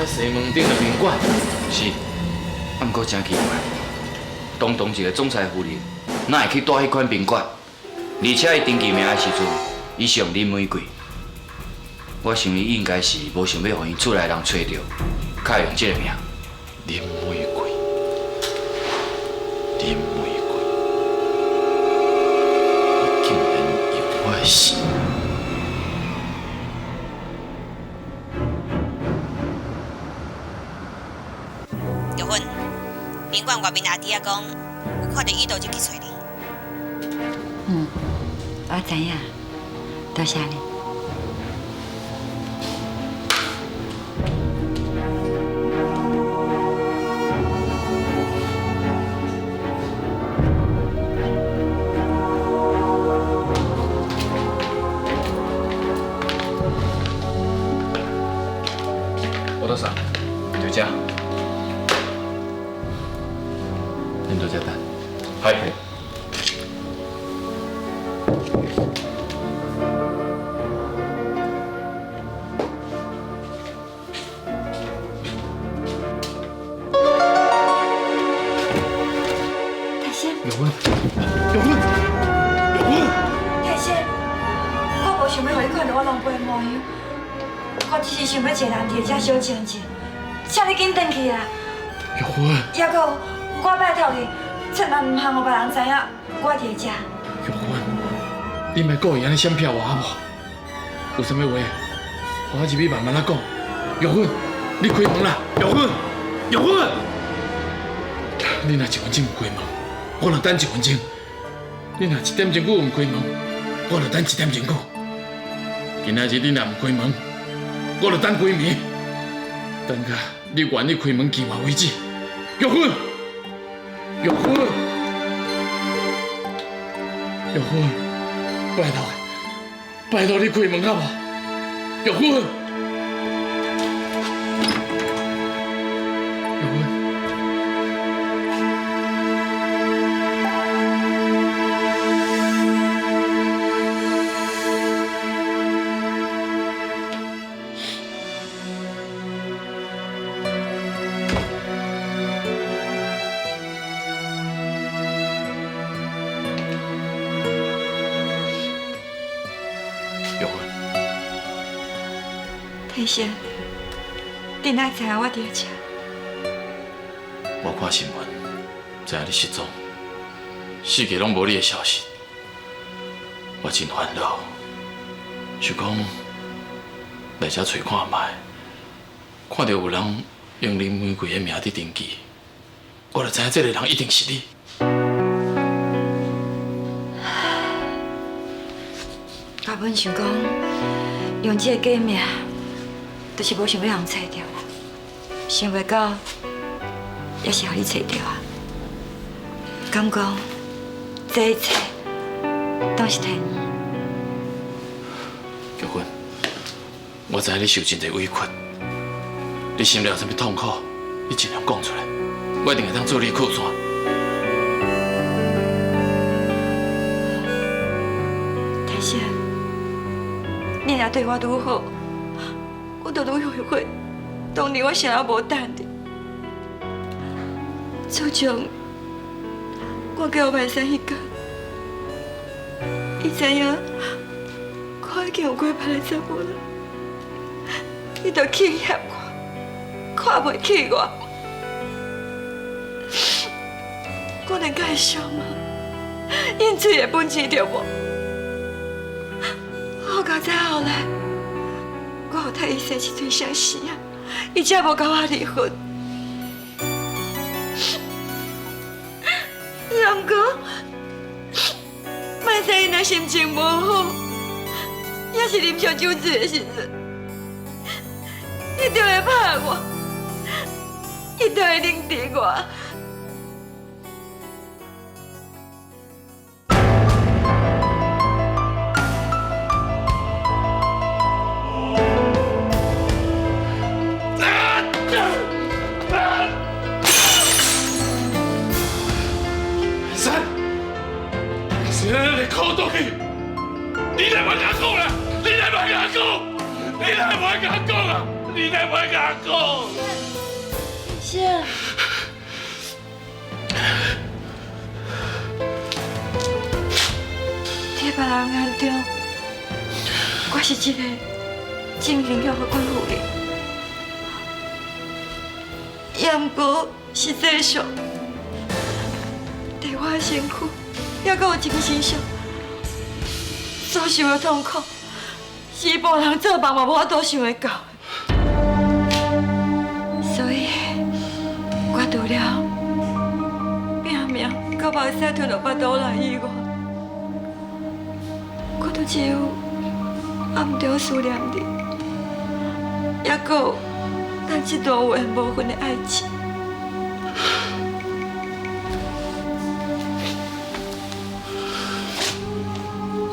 喺西門町的賓館。是，啊，毋過真奇怪，堂堂一個總裁夫人，哪會去蹛彼款賓館？而且伊登記名的時陣，伊是用林玫瑰。我想伊應該是無想欲予𪜶厝內人揣著，才會用這個名。林玫瑰，林玫瑰，伊竟然用我的姓。玉芬，賓館外面阿弟仔講，有看著伊都入去揣你。嗯，我知影，多謝你。我多啥？就這。恁佇遮等。係。泰山，玉芬，玉芬，玉芬。泰山，我無想欲予你看著我狼狽的模樣，我只是想欲一個人佇遮小靜靜，請你緊轉去啊！玉芬，抑閣有，我拜託你，千萬毋通予別人知影我佇遮。玉芬，你莫故意按呢閃避我好無？有啥物話，我入去慢慢仔講。玉芬，你開門啦！玉芬，玉芬，你若一分鐘毋開門，我就等一分鐘；你若一點鐘久毋開門，我就等一點鐘久。今仔日你若毋開門，我就等規暝，等到你願意開門見我為止。玉芬，玉芬，玉芬，拜託，拜託你開門好無？玉芬，玉芬。玉芬，泰山，你哪知影我佇遮？我看新聞，知影你失蹤，四界攏無你的消息，我真煩惱，想講來遮揣看覓，看著有人用林玫瑰的名佇登記，我就知影這個人一定是你。我本想講，用這個假名，就是無想欲予人揣著啦。想袂到，也是予你揣著啊。敢講，這一切攏是天意。玉芬，我知影你受真濟委屈，你心內有啥物痛苦，你盡量講出來，我一定會當做你的靠山。泰山，你若對我愈好，我就愈後悔當年我啥也無等你。自從我叫萬山彼工，伊知影我已經有過別个查某人，伊就氣嫌我，看袂起我，我連佮伊相罵，應喙的本錢都無。好佳哉後來，我予替伊生一對雙生仔，伊才無共我離婚。也毋過，萬生伊若心情無好，抑是啉燒酒醉的時陣，伊就會拍我，伊就會凌遲我。三，你靠倒去！你來莫共我講啦！你來莫共我講！你來莫共我講啊！你哪袂共我讲？是。伫别人眼中，我是一个真形象的贵妇人，也毋过实际上，伫我的身躯，犹阁有精神上所受的痛苦，是一般人做梦嘛无法度想会到。所以，我除了拼命阁目屎吞落腹肚内以外，我都只有暗中思念你，犹阁有咱这段有缘无份的爱情。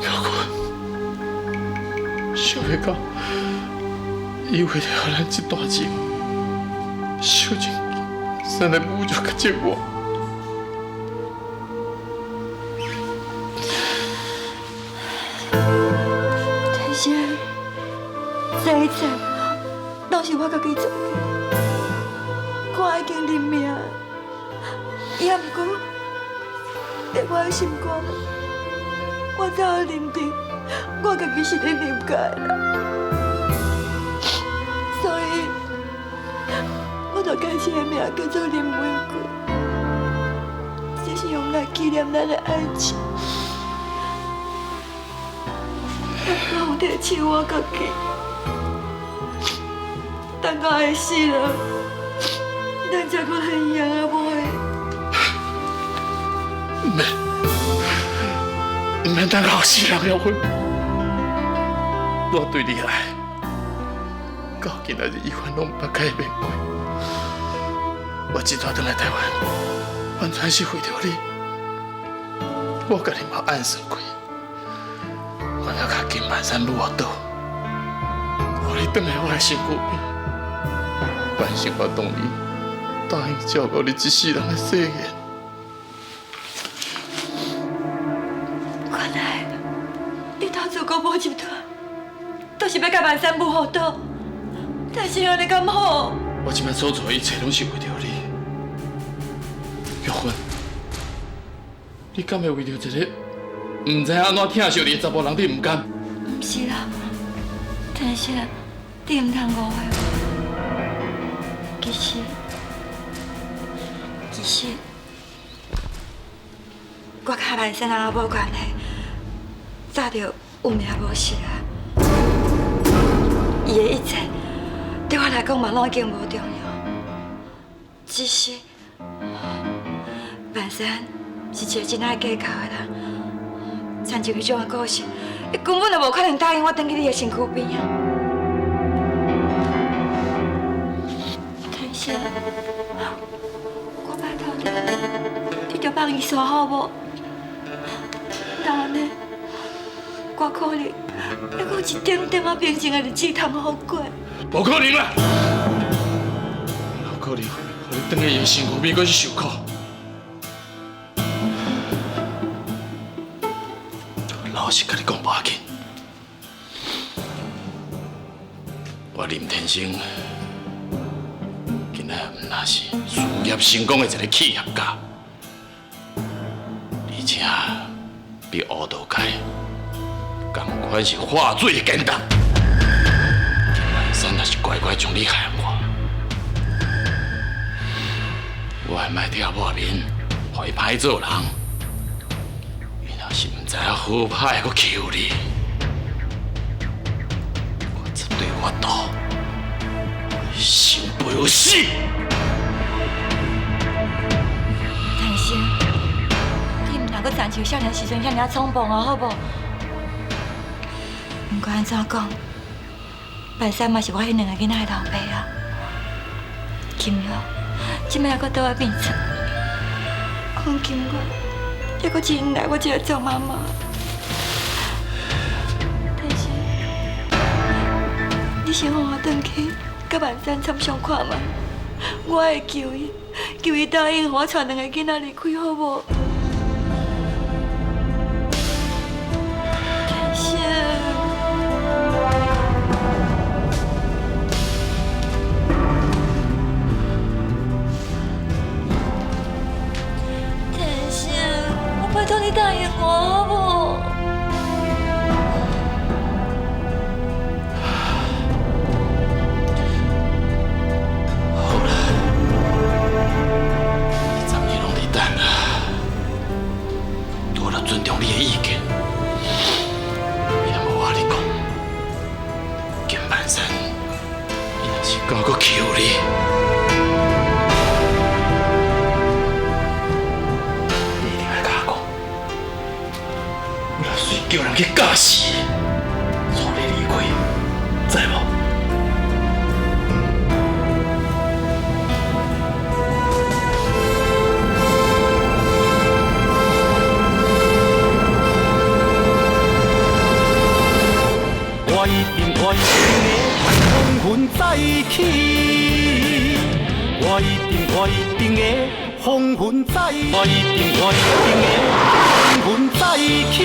玉芬，想袂到，伊为了咱这段情，受尽三个侮辱佮折磨。天生，这一切拢是我家己做的，我已经认命，也毋过伫我的心肝内，我早认定我家己是咧林家的啦，所以我就改一个名叫做林玫瑰，这是用来纪念咱的爱情。我有提醒我家己，等到下世人，咱才阁还一样啊，无会？毋免，毋免等到死人了分。我对你的爱，到今仔日依然拢毋捌改变过。我这次转来台湾，完全是为著你。我家己嘛暗算过，我要共金万山母学倒，予你转来我的身躯边，完成我当年答应照顾你一世人的誓言。原来你投资国宝集团，都是欲共万山母学倒，但是按呢敢好？我这摆所做的一切拢是为著你，玉芬，你敢会为著一个毋知按怎疼惜你的查埔人，你毋甘？毋是啦，但是你毋通误会我。其实，我佮万山阿某关系，早就有名无实啊。伊的一切对我来讲嘛，拢已经无重要。只是万山是一个真爱计较的人，亲像彼种的个性，伊根本就无可能答应我转去你的身躯边啊。天生，我拜托你，你就放伊煞好无？那按呢，我可能犹阁有一点点仔平静的日子通好过。无可能啦！哪有可能，予你转去伊的身躯边，阁去受苦？老实共你讲，无要紧。我林天生，今仔毋但是事业成功的一个企业家，而且比乌道界仝款是化水的简单。金万山若是乖乖将你害我，我会莫替阿某面，予伊歹做人。伊若是毋知影好歹，阁欺负你，我绝对有法度，生不如死。天生，你毋通阁亲像少年时阵遐尔冲动啊，好无？毋管按怎讲，万山嘛是我彼两个囡仔的老爸啊。金玉，这摆犹阁倒来变错，阮金月犹阁真爱我这个做妈妈。但是，你先予我转去，佮万山参详看觅，我会求伊，求伊答应予我带两个囡仔离开，好无？天生。死，帶你離開，知無？我一定我一定会风云再起，我一定我一定会风云再，我一定我一定会风云再起。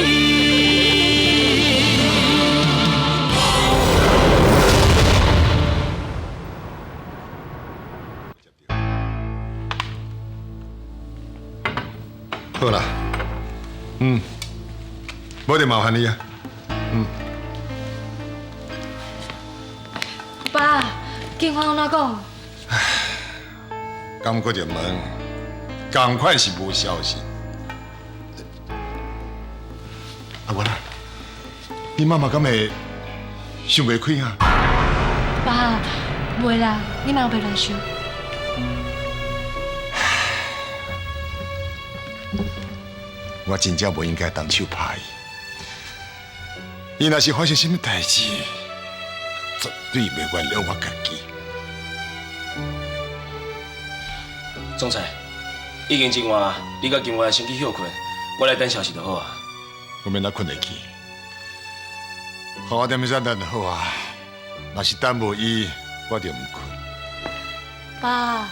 好啦，嗯，无得麻烦你啊，嗯。爸，警方按怎讲？刚过就问，仝款是无消息。阿文啊，你妈妈敢会想袂开啊？爸，袂啦，你莫白乱想。我真正无应该动手拍伊，伊若是发生什么代志，绝对袂原谅我家己。总裁，已经真晚，你佮金华先去歇睏，我来等消息就好啊。我免得睏会去，予我踮遮等就好啊。若是等无伊，我就毋睏。爸，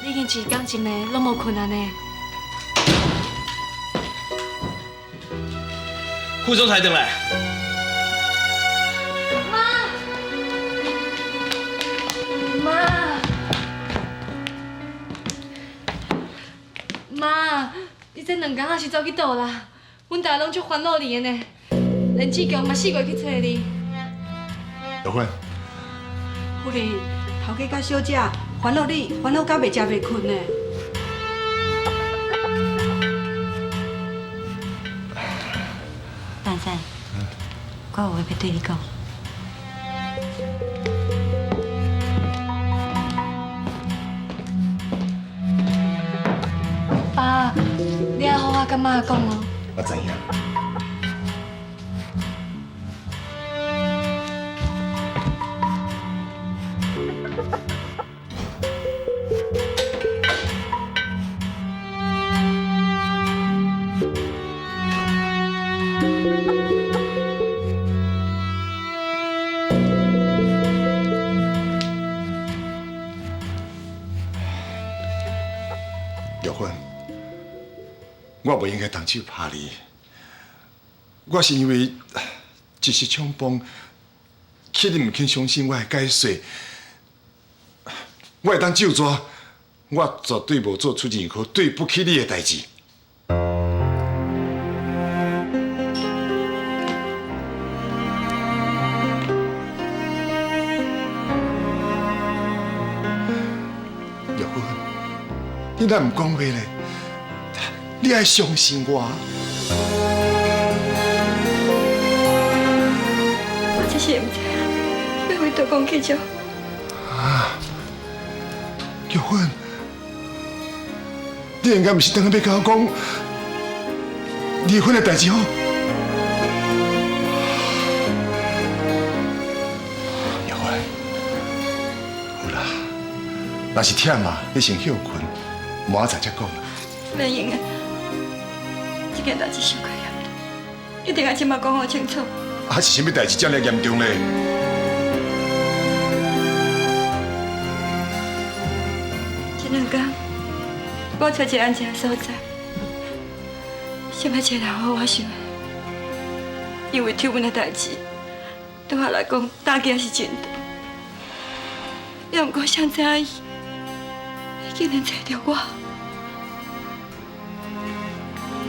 你已经一工一暝拢无睏啊呢。副总裁回来。妈，妈，妈，你这两工仔是走去佗啦？阮大家拢足烦恼你的呢，连志强嘛四月去揣你。玉芬，夫人，头家佮小姐烦恼你，烦恼到袂食袂睏呢。范生，我有话欲对你讲。爸，你爱好好佮妈讲哦。我知影。玉芬，我无应该动手拍你，我是因为一时冲动，气你毋肯相信我的解说，我会当咒抓，我绝对无做出任何对不起你的代志。玉芬，你哪毋讲话咧？你爱相信我。我这是毋知影，欲为佗讲起就。啊，玉芬，你应该毋是当下欲佮我讲离婚的代志吼？玉芬，好啦，若是忝啊，你先歇睏，明仔载才讲啦。袂用的，这件代志伤过严重，一定爱这马讲予清楚。啊，是啥物代志遮尔严重咧？这两天，我找一个安静的所在，想欲找人予我想的，因为抽阮的代志，对我来讲打击也是真大。也毋过谁知影伊，伊竟然揣著我。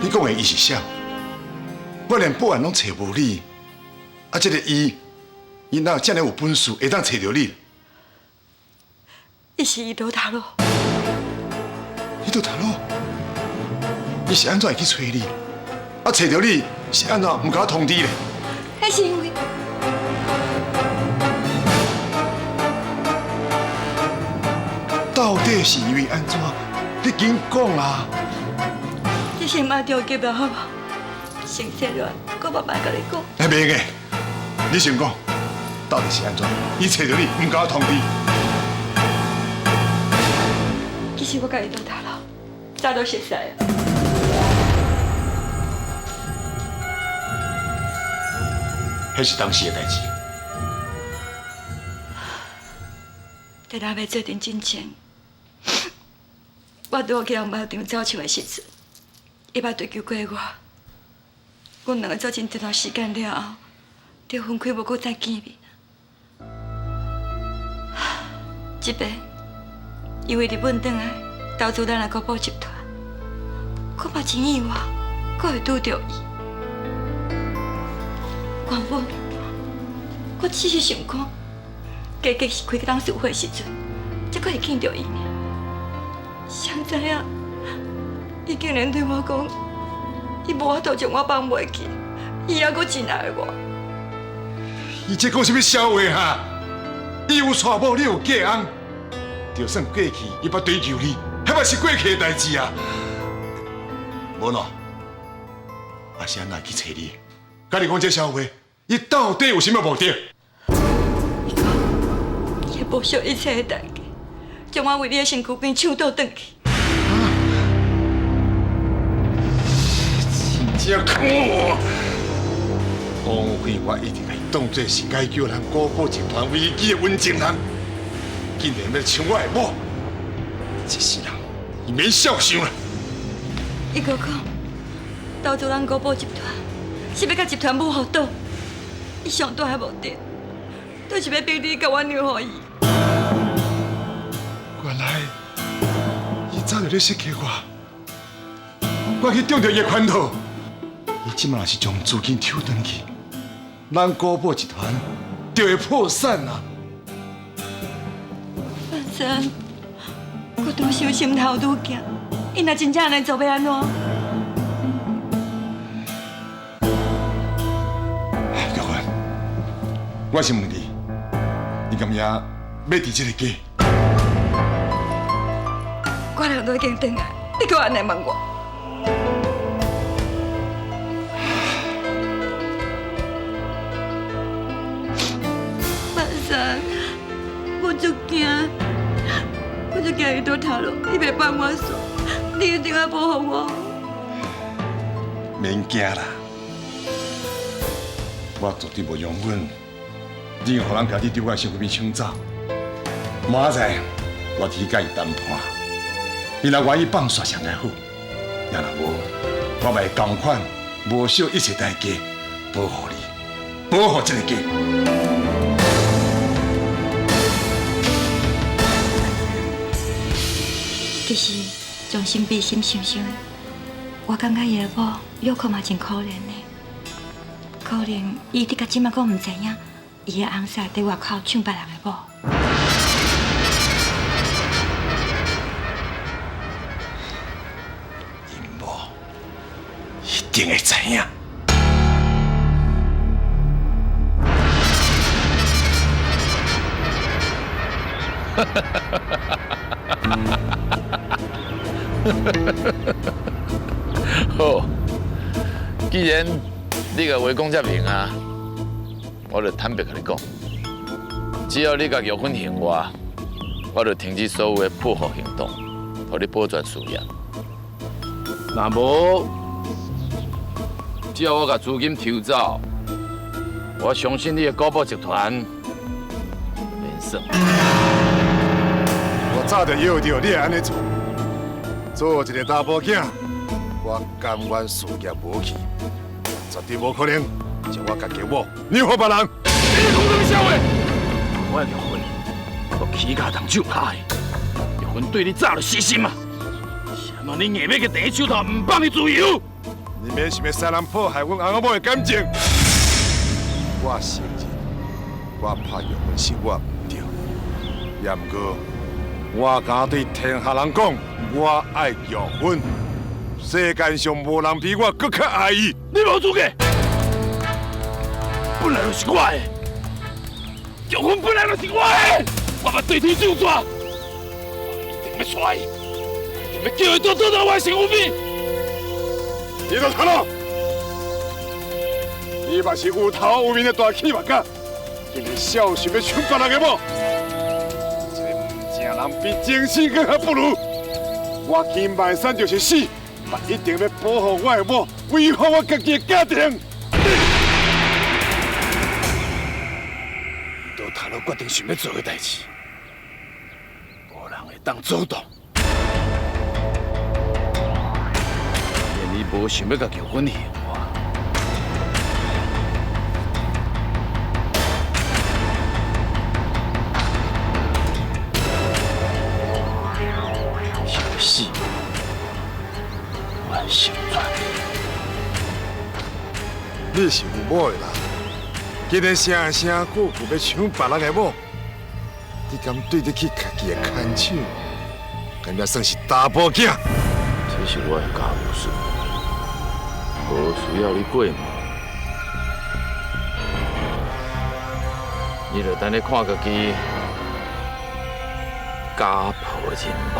你讲的伊是啥？我连保安拢揣无你，啊，这个伊，伊哪有遮尔有本事，会当揣著你？伊是伊倒头路。伊倒头路？伊是按怎会去揣你？啊，揣著你是按怎毋共我通知咧？彼是因为。到底是因为按怎？你紧讲啊！你先莫着急啦，好无？先歇落来，阁阁慢慢共你讲。哎，袂用的，你先讲，到底是按怎？伊揣著你，毋共我通知。其实我佮伊倒头路，早就熟似啊。彼是当时的代志。伫咱欲做阵进前，我拄好去人猫场走唱的时阵，伊捌追求过我。阮两个做阵一段时间了后，就分开，无阁再见面。这摆，伊为日本转来投资咱的国宝集团，我嘛真意外，阁会拄著伊。原本我只是想讲，加加是开董事会时阵，才阁会见著伊尔。谁知影，伊竟然对我讲，伊无法度将我放袂记，伊犹阁真爱我。伊这讲啥物笑话哈？伊有娶某，你有嫁翁，就算过去伊捌追求你，彼嘛是过去的代志啊。无喏，阿是按怎去揣你？佮你讲这笑话，伊到底有啥物目的？伊讲，伊会不惜一切的代价，将我为你的身躯边抢倒转去。真正可恶！枉费我一直共伊当做是解救咱国宝集团危机的温情人，竟然欲抢我的某，这世人伊免痟想啦！伊阁讲，投资咱国宝集团是欲共集团母予倒，伊上大的目的，就是欲逼你共我让予伊。原来伊早就咧设计我，我去中著伊的圈套。伊这马若是将资金抽转去，咱国宝集团就会破产啊！反正我拄想心头愈惊，伊若真正按呢做，欲按怎？玉芬，我是问你，你敢也欲伫这个家？我人都已经转来，你阁按呢问我？万山，我足惊，我足惊伊倒头路，伊袂放我煞，你一定爱保护我。免惊啦，我绝对无容忍你予人共你伫我身躯边抢走。明仔载我去共伊谈判，伊若愿意放煞上来好，也若无，我嘛会仝款无惜一切代价保护你，保护这个家。其实，将心比心想想，我感觉伊的某有可嘛真可怜的。可能伊直到这马阁毋知影，伊的翁婿伫外口抢别人的某。𪜶某一定会知影。好，既然你共话讲遮明啊，我就坦白共你讲，只要你共玉芬还我，我就停止所有的报复行动，予你保全事业。若无，只要我共资金抽走，我相信你的国宝集团免算。我早就约著你会按呢做，做一个查埔囝，我甘愿事业无去，绝对无可能将我家己某让予别人。你咧讲啥物笑话？我的玉芬，我起家动手拍的，玉芬对你早就死心啊！是按怎你硬欲共钉伫手头，毋放伊自由？你免想欲使人破坏阮翁仔某的感情。我承认，我拍玉芬是我毋对，也毋过我敢对天下人讲，我爱玉芬，世间上无人比我阁较爱伊。你无资格，本来就是我的，玉芬本来就是我的，我嘛对天咒纸，我一定欲娶伊，一定欲叫伊倒转来我的身躯边。你都看了，伊嘛是有头有面的大企业家，竟然肖想欲抢别人的某，这个毋正人比精神阁较不如。我金万山就是死，嘛一定欲保护我的某，维护我家己的家庭。伊都头路决定想欲做的代志，无人会当阻挡。你无想欲共玉芬还我，想死，我成全你。你是有某的人，今日声声句句欲抢别人的某，你敢对得起家己的牵手？敢也算是查埔囝？这是我的家务事，无需要你过问。你就等咧看家己家破人亡。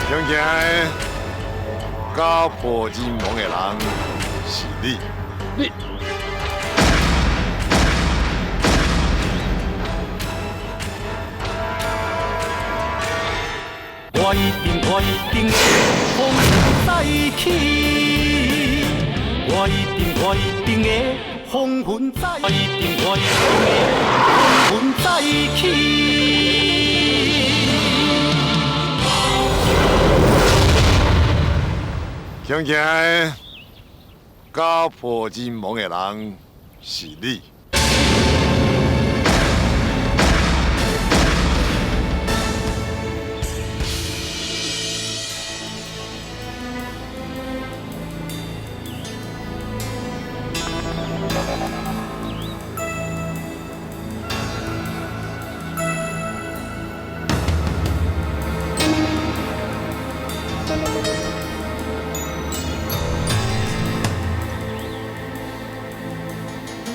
听起来，家破人亡的人是你。你。我一定，我一定会风云再起。我一定，我一定会风云再，我一定，我一定会风云再起。听起来，家破人亡的人是你。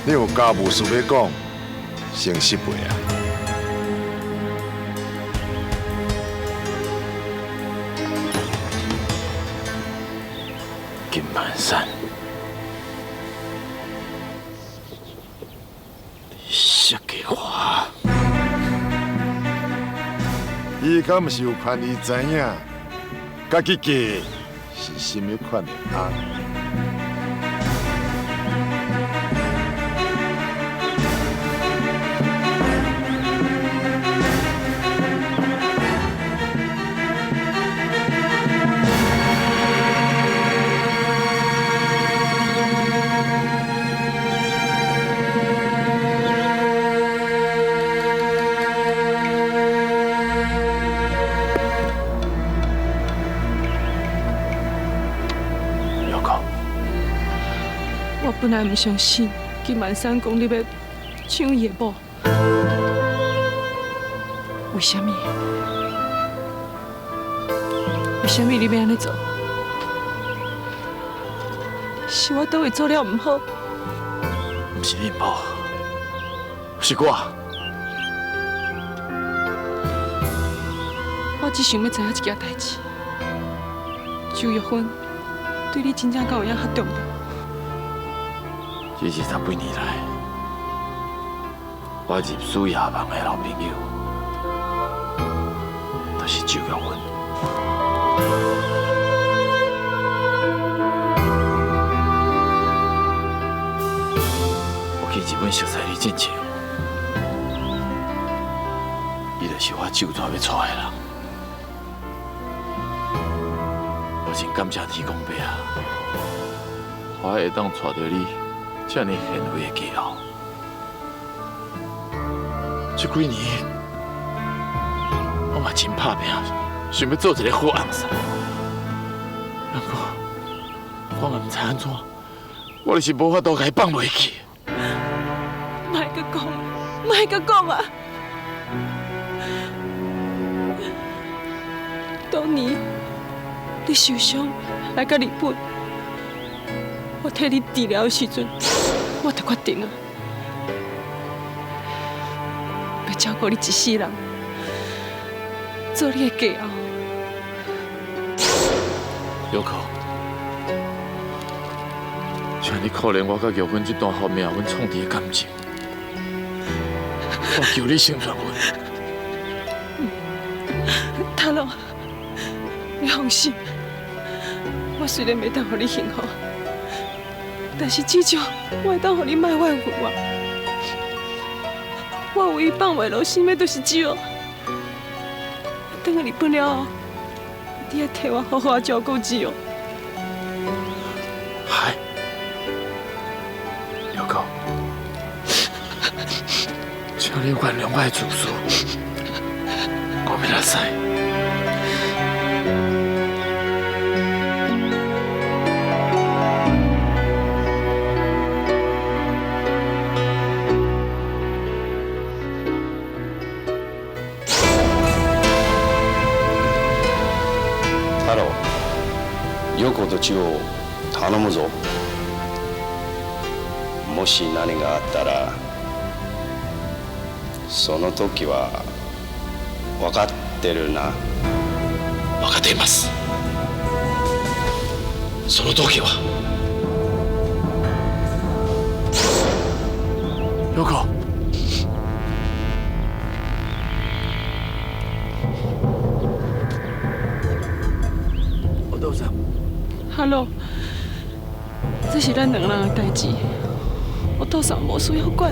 你有家务事欲讲，先失陪啊！金万山，你设计我？伊敢毋是有权利知影，家己嫁是啥物款的翁？我本来毋相信金万山讲你欲抢伊的某，为啥物？为啥物你欲按呢做？是我佗位做了毋好？毋是你毋好，是我。我只想欲知影一件代志：周玉芬对你真正敢有影遐重要？这20几年来，我入死也望的老朋友，就是周玉芬。我去日本熟似你进前，伊就是我手带欲娶的人。我真感谢天公伯啊，我会当娶著你这呢贤惠的嫁后。这几年，我嘛真拍拼，想欲做一个好翁婿。不过，我嘛毋知按怎，我就是无法度共伊放袂去。莫阁讲，莫阁讲啊！当年你受伤来到日本，我替你治疗的时阵，我就决定啊，欲照顾你一世人，做你的嫁后。玉可，像你可怜我佮玉芬这段好命，阮创治的感情，我求你成全阮。大佬，你放心，我虽然袂当予你幸福，但是至少我会当予你莫怨恨我。我唯一放袂落心的，就是少。转去日本了后，你爱替我好好照顾子哦。系，玉可，请你原谅我的自私，我袂来使。太郎、陽子と千代を頼むぞ。もし何があったら、その時は分かってるな。分かっています。その時は。陽子。お父さん。哈喽，这是咱两人的代志，我父上无需要管。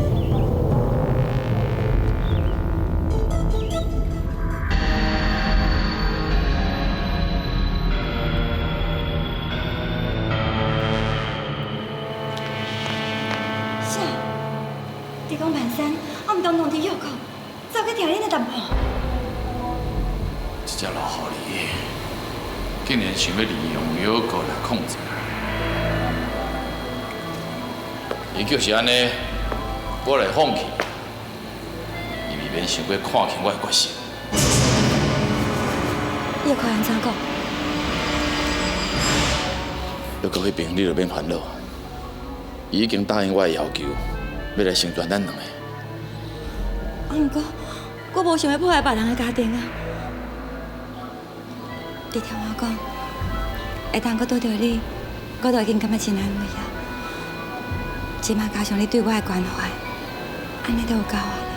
啥？你讲万山，我毋当弄伫药库，走去听恁的谈判。这只老狐狸竟然想欲利用药库来控制我，伊就是按呢，我来放弃，伊未免想过看轻我的决心。药库按怎讲？药库彼边你就免烦恼，伊已经答应我的要求，欲来成全咱两个。啊，毋过我无想欲破坏别人的家庭啊。你听我讲，会当阁拄著你，我都已经感觉真安慰啊。这马加上你对我的关怀，按呢就有够啊啦。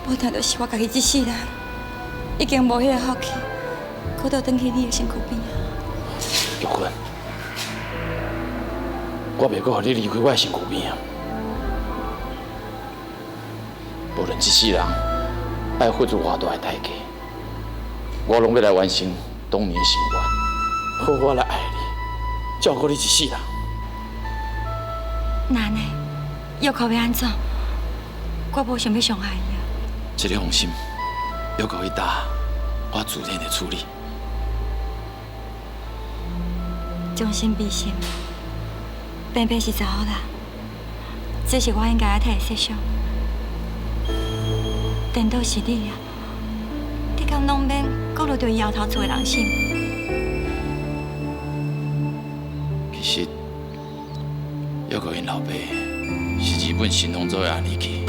无听就是我家己这世人，已经无彼个福气，阁倒转去你的身躯边啊。玉芬，我袂阁予你离开我的身躯边啊！无论这世人爱付出偌大的代价，我拢欲来完成当年的心愿，好好来爱你，照顾你一世人。那呢？药库欲按怎？我无想欲伤害伊啊。这个放心，药库彼搭，我自然会处理。将心比心，平平是查某人，这是我应该爱替伊设想。颠倒是你啊！你敢拢免顾虑著伊后头厝的人心？其实，药库𪜶老爸是日本神风组的兄弟，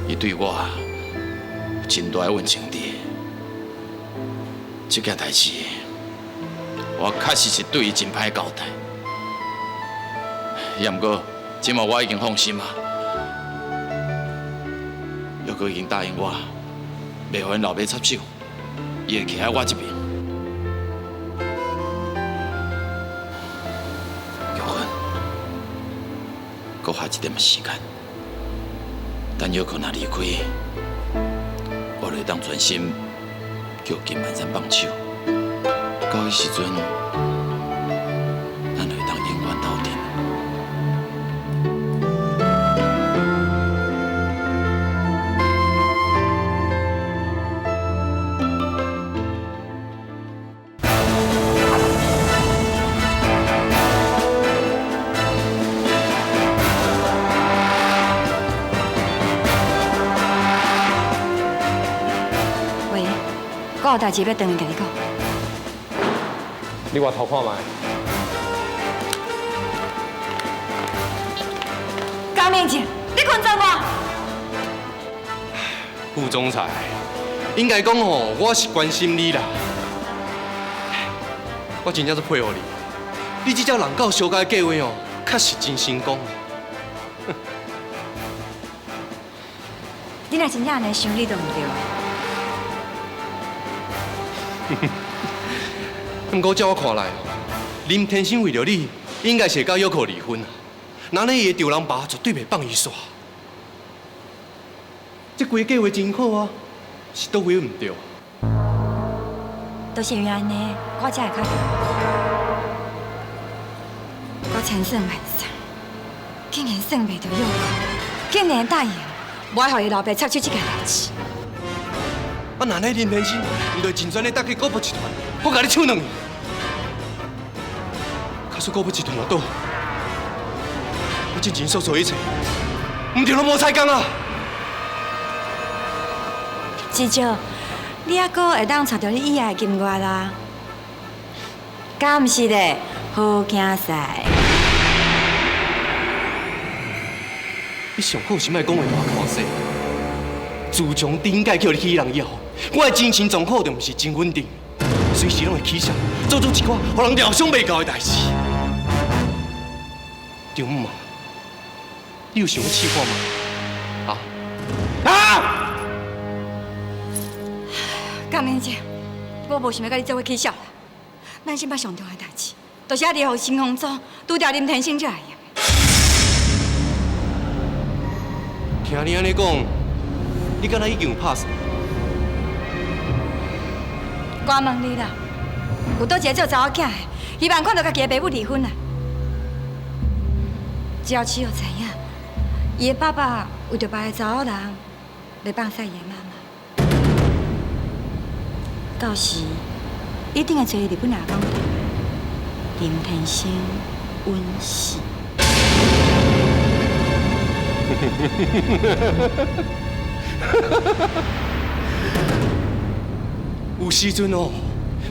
伊对我有真大的恩情伫。这件代志，我确实是对伊真歹交代。也毋过，这马我已经放心啊。药库已经答应我，袂予𪜶老爸插手，伊会徛喺我这边。玉芬，阁花一点时间，等药库若离开，我就会当专心叫金万山放手。到彼时阵，咱就会当永远斗阵。喂，我有代志欲转去共你讲。你外头看觅。江明杰，你困怎我？副总裁，應該講吼，我是關心你啦。我真正足佩服你，你這隻人狗相姦的計劃哦，確實真成功。你若真正按呢想，你就毋對。毋過照我看來，林天生為著你，應該是會佮玉可離婚。那呢，伊的丈人爸絕對袂放伊煞。這規個計劃真好啊，是佗位毋對？就是因為按呢，我才會較我千算萬算，竟然算袂著玉可，竟然答應，無愛予伊老爸插手這件代誌。啊，那呢林天生，毋就真專的搭去古堡集團，我共你搶轉去。假使古堡集團若倒，我之前所做一切，毋就攏無彩工啊！至少，你猶閣會當娶著你意愛的金月啦，敢毋是咧？好囝婿。你上好是莫講話予我看細。自從頂屆叫你去人以後，我的精神狀況就毋是真穩定，隨時攏會起痟，做出一寡予人料想袂到的代誌。張姆啊，你有想欲試看嗎？啊？啊！江明哲，我無想欲佮你做伙起痟啦。咱這擺上重要的代誌，就是愛予新風組拄著林天生才會用。聽你按呢講，你敢若已經有拍算？我問你啦，有佗一个做查某囝的，希望看著家己的爸母離婚啊？只要七友知影，伊的爸爸為著別个查某人來放屎伊的媽媽，到時一定會揣伊日本阿公林天生穩死。有時陣哦，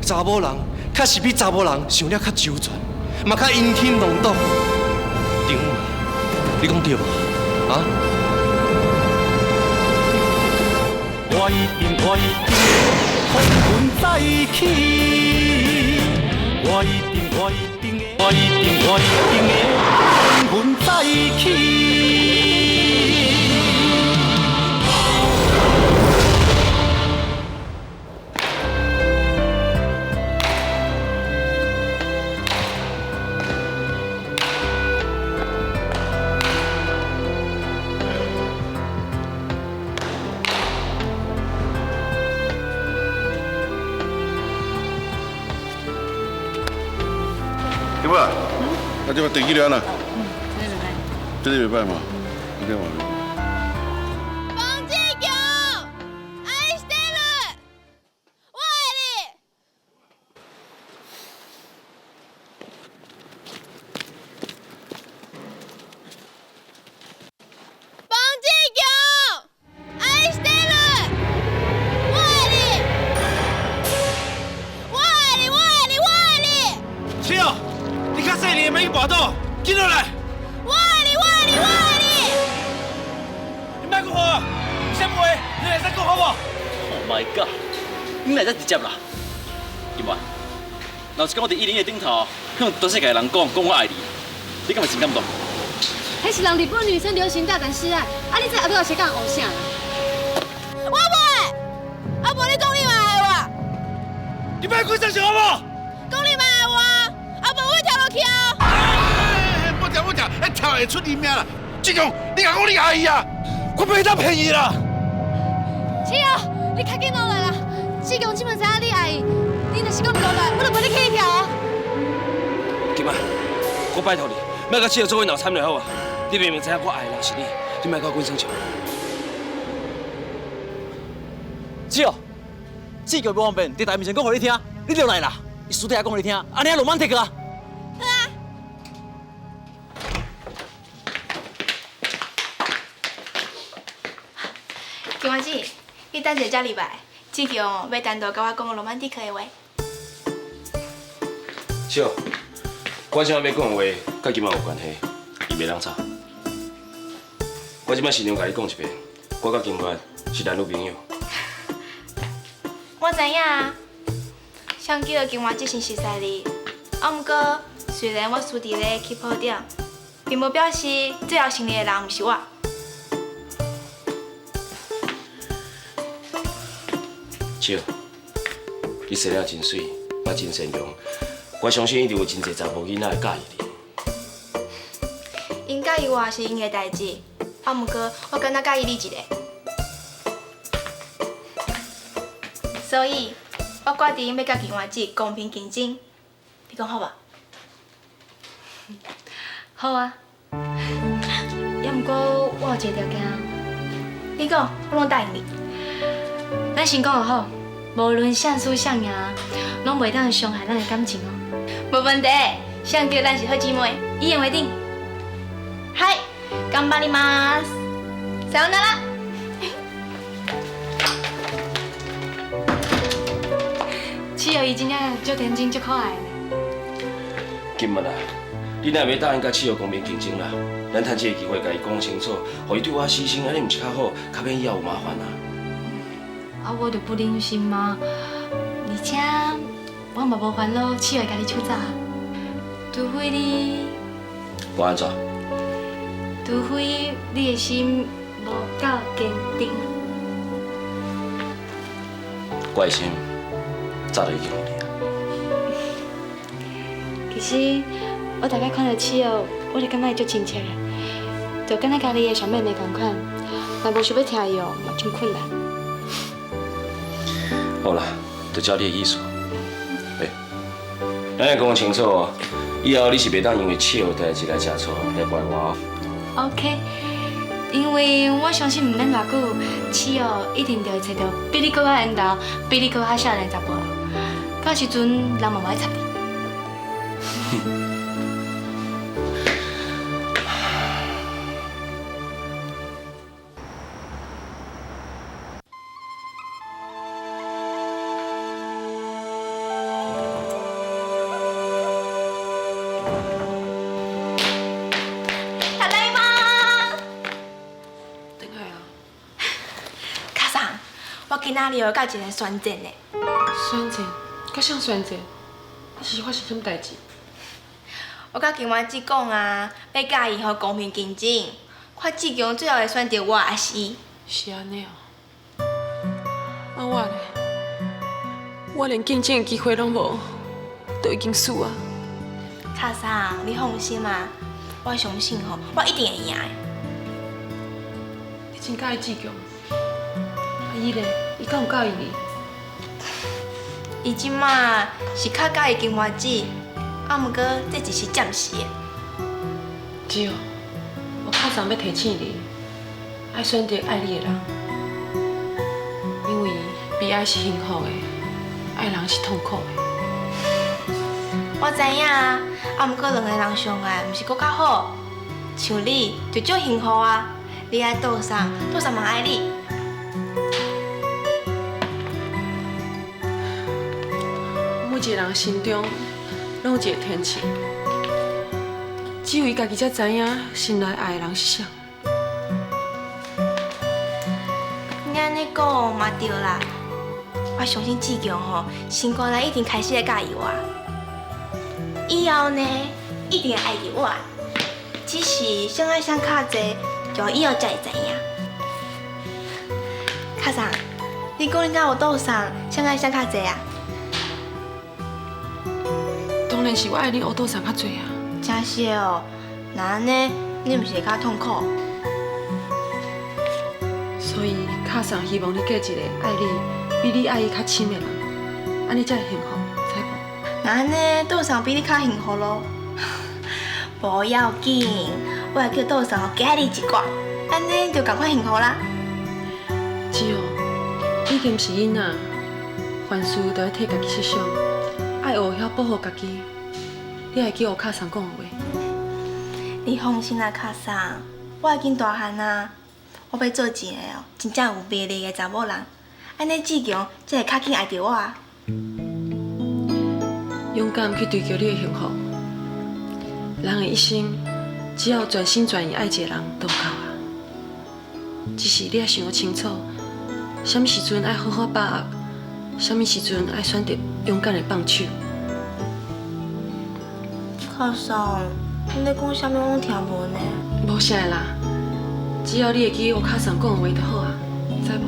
查某人確實比查某人想了較周全，嘛較陰天弄毒。張姆，你講對無？啊？我一定，我一定風雲再起。我一定，我一定會，我一定，我一定會風雲再起。对吧？啊，这摆地起了啦。这个袂歹嘛，这个嘛。冯志强，爱してる，我愛你。冯志強，愛してる，我愛你，我愛你，我愛你，我愛你。七友，你較細膩，免去跋倒，緊落來。我愛你，我愛你，我愛你。你莫閣唬我，啥物話？你會使講好無？Oh my god！你來遮直接啦，金月。老實講，我佇101的頂頭，向全世界人講，講我愛你，你敢會真感動？彼是人日本女生流行大膽示愛，啊你這後壁是講偶像？我袂，啊無你講你嘛愛我。你莫講啥好無？講你嘛愛我，啊無我跳落去哦。莫跳莫跳，一跳會出人命啦！志強，你敢講你愛伊啊？我袂當騙伊啦！七友，你較緊落來啦！志強這擺知影你愛伊，你若是閣毋落來，我就陪你起跳哦。金仔，我拜託你，莫佮七友做伙鬧慘就好啊！你明明知影我愛的人是你，你莫佮我耍笑。七友，志強無方便，佇大面前講予你聽，你就來啦。伊私底下講予你聽，按呢羅曼蒂克啊！好啊。金丸子，你等一下才入來。志強欲單獨佮我講羅曼蒂克的話。七友，我這擺欲講的話，佮金仔有關係，伊袂當吵。我這擺先共你講一遍，我佮金月是男女朋友。我知影啊，谁叫金华只先熟似你，啊，毋过虽然我输伫咧起跑点，并无表示最后胜利的人毋是我。笑，你生了真媠，嘛真善良，我相信一定有真济查某囡仔会佮意你。𪜶佮意我是𪜶的代志，啊，毋过我敢若佮意你一个，所以我决定欲佮金华姊公平竞争，你讲好无？好啊，也毋过我有一个条件。你讲，我拢答应你。咱先讲好，无论谁输谁赢，拢袂当伤害咱的感情哦。无问题，谁叫咱是好姊妹，一言为定。はい、頑張ります。さよなら。七友伊真正足天真、足可爱的。金蜜啊，你若欲答应佮七友公平竞争啦，咱趁这个机会共伊讲清楚，予伊对我死心，按呢毋是较好，较免以后有麻烦啊。啊，我就不忍心嘛，而且我嘛无烦恼，七友会共你抢走，除非你，我按怎？除非你的心无够坚定。我的心早就已经予你啊。其实我大概看著七友，我就感觉伊足亲切的，就敢若家己的小妹妹仝款，若无想欲疼伊哦，嘛真困难。好啦，就照你的意思。欸，咱欲讲清楚哦，以后你是袂当因为七友的代志来食醋，来怪我哦。 OK，因为我相信毋免偌久，七友一定就会揣著比你阁较缘投、比你阁较少年的查埔人。到时阵人嘛无爱插你。ただいま。转来啊！卡桑，我今仔日有佮一个宣战的。宣战？佮谁宣战？你是发生啥物代志？我佮金丸子讲啊，欲佮伊予公平竞争，看志强最后会选择我抑是伊。是按呢哦。啊我咧，我连竞争的机会拢无，都已经输啊。卡桑，你放心啊，我相信吼，我一定会赢的。你真佮意志强？啊伊咧，伊敢有佮意你？伊这马是较佮意金花子，啊，毋过这只是暂时的。对，我较早欲提醒你，爱选择爱你的人，因为被爱是幸福的，爱人是痛苦的。我知影啊，啊，毋过两个人相爱，毋是阁较好？像你就足幸福啊，你爱倒送，倒送嘛爱你。每一个人心中拢有一个天秤，只有伊家己才知影心内爱的人是啥。你按呢讲嘛对啦，我相信志强吼，心肝内一定开始会佮意我，以后呢一定会爱著我，只是谁爱谁较济，就以后才会知影。卡桑，你讲你敢有倒送，谁爱谁较济啊？当然是我爱恁乌倒送较济啊！真是的哦，那按呢，你毋是会较痛苦？所以，卡桑希望你嫁一个爱你、比你爱伊较深的人，按呢才会幸福，知无？那按呢，倒送比你较幸福咯。无要紧，我会叫倒送加你一寡，按呢就仝款幸福啦。子哦，已经毋是囡仔，凡事都爱替家己设想。爱学晓保护家己，你会记乌卡桑讲的话？你放心啦，卡桑，我已经大汉啊，我欲做一个哦真正有魅力的查某人，按呢志强才会较紧爱著我啊。勇敢去追求你的幸福。人的一生，只要全心全意爱一个人，就够啊。只是你爱想清楚，啥物时阵爱好好把握，啥物时阵爱选择勇敢的放手。卡桑，你咧讲啥物我拢听无呢。无啥的啦，只要你会记我卡桑讲的话就好啊，知无？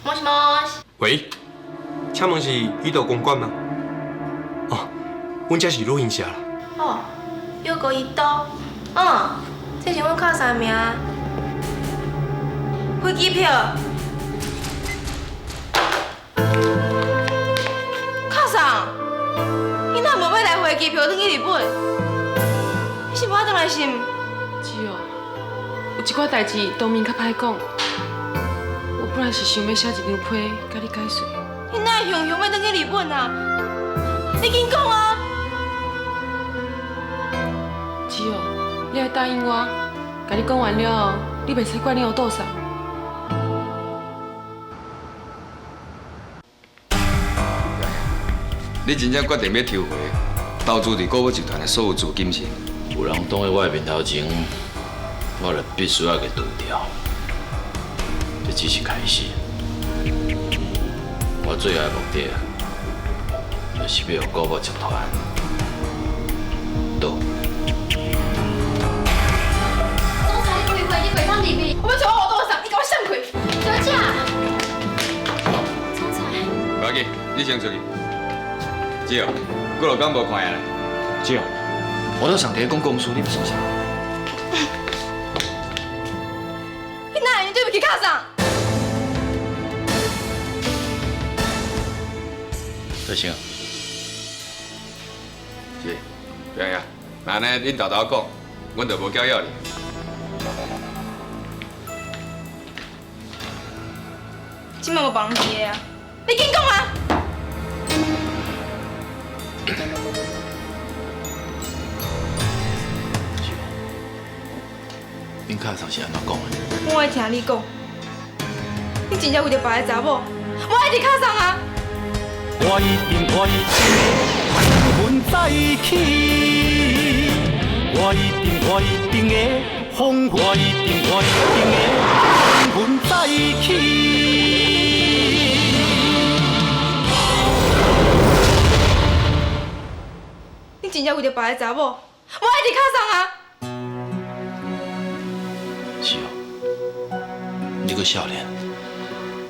もしもし。喂，请问是宇道公馆吗？哦，阮这是旅行社啦。哦，又阁伊刀，嗯，这是阮卡桑的名。飞机票。卡桑，你哪无买来回机票转去日本？你是无爱转来是毋？姊哦，有一寡代志当面较歹讲。我本来是想欲写一张批，共你解释。你哪会雄雄欲转去日本啊？你紧讲啊！姊哦，你爱答应我，共你讲完了后，你袂使怪你乌倒送。你真正决定欲抽回投资伫股宝集团的所有资金是？有人挡在我的面头前，我就必须爱共除掉。这只是开始。我最后的目的，就是欲予股宝集团倒。总裁，你开会，你袂当入去。我欲找我乌倒送，你共我闪开！小姐，总裁。无要紧，你先出去。姊哦，几落工无看呀？姊哦，我都上伫咧讲公事，你欲创啥？你哪会对不起卡桑？这行。是，对呀，那按呢，恁沓沓讲，阮就无搅扰你。这摆无别人伫的啊，你紧讲啊！恁卡桑是按怎讲的？我爱听你讲，你真正为著别个查某，我爱伫卡桑啊！我一定我一定会风云再起，我一定我一定会风，我一定我一定会风云再起。你真正为著别个查某，我爱伫卡桑啊！是哦，你阁少年，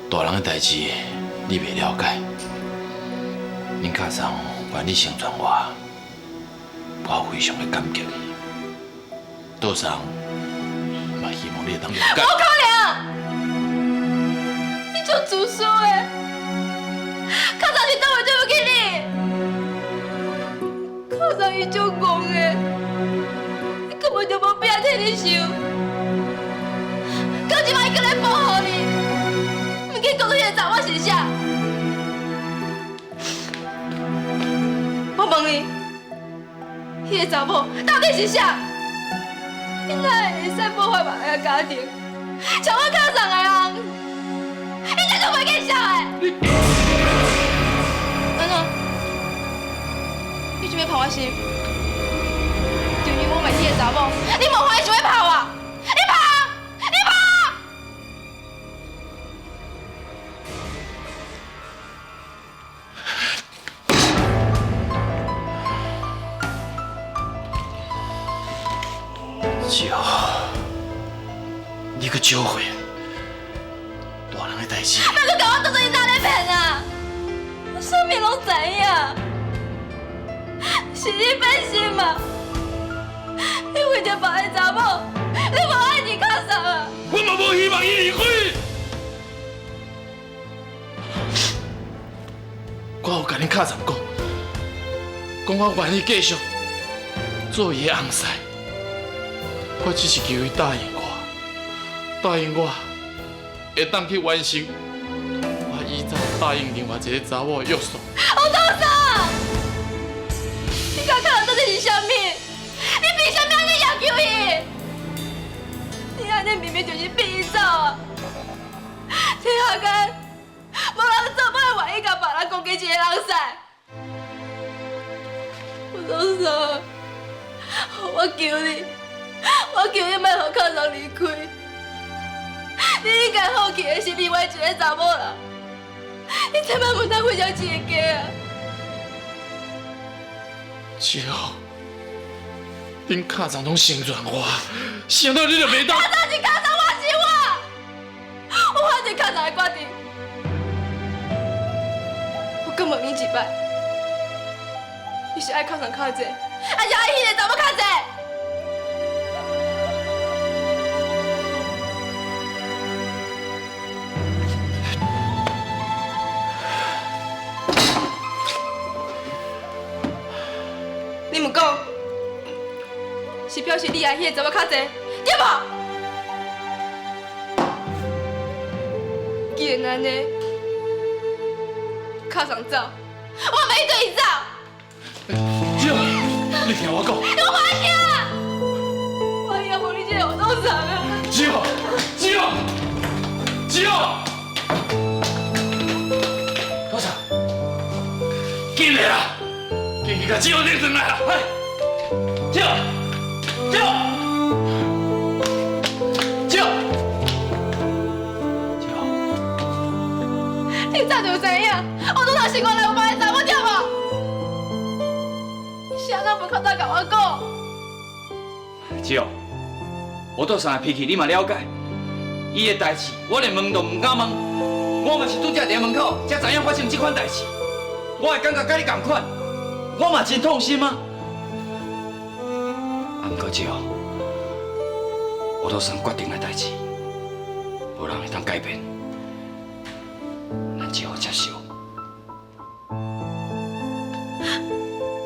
大人的代志你袂了解。恁卡桑愿意成全我，我非常的感激伊。倒送嘛希望你会当了解。无可能！你足自私的，卡桑是倒位对不起你？卡桑伊足戆的，你根本就无必要替你想。到这摆伊阁来保护你，毋紧讲出彼个查某是啥？我问你，彼个查某到底是啥？你哪会会使破坏别人的家庭，像我卡桑的翁？你这就袂见笑的！按怎？你想欲抛我心？就因为我买彼个查某，你无欢喜想欲抛我？你抛！你抛！是哦，你阁招悔，大人的代志。莫阁共我当作你哪咧骗啊！我啥物拢知影，是你变心嘛？你为著别个查某，你无爱你卡桑啊？我嘛无希望伊离开。我有共恁卡桑讲，讲我愿意继续做伊的翁婿。我只是求伊答应我，答应我会当去完成我以前答应另外一个查某的约束。乌头嫂，你共卡桑到底是啥物？你凭啥物按呢要求伊？你按呢明明就是逼伊走啊！天下间无人做伙会愿意共别人讲加一个人婿。我总裁，我求你，我求你莫予靠山离开。你应该放弃的是另外一个查某人，你千万毋通分享这个家啊！志浩，恁卡长拢成全我，想到你就袂当。卡长是卡长，我是我，我反对卡长的决定。我阁问你一摆，你是爱卡长较济，还是爱彼个查某较济？你毋讲，是表示你爱彼个查某较济，对无？既然按呢，靠上走，我嘛欲缀伊走。姐，你听我讲。我无爱听，我以后无你这个乌董啊！姐，姐，姐，多少？进来啦！紧去共姐夫拎转来啦！来，姐，姐，姐，姐，你早就知影，我拄头心肝内有别个查某对无？你啥拢无较早共我讲？姐，我杜桑的脾气你嘛了解，伊的代志我连问都毋敢问，我嘛是拄才伫门口才知影发生这款代志，我的感觉佮你仝款。我嘛真痛心啊！啊，毋过姐，我杜桑决定的代志，无人会当改变，咱只好接受。啊，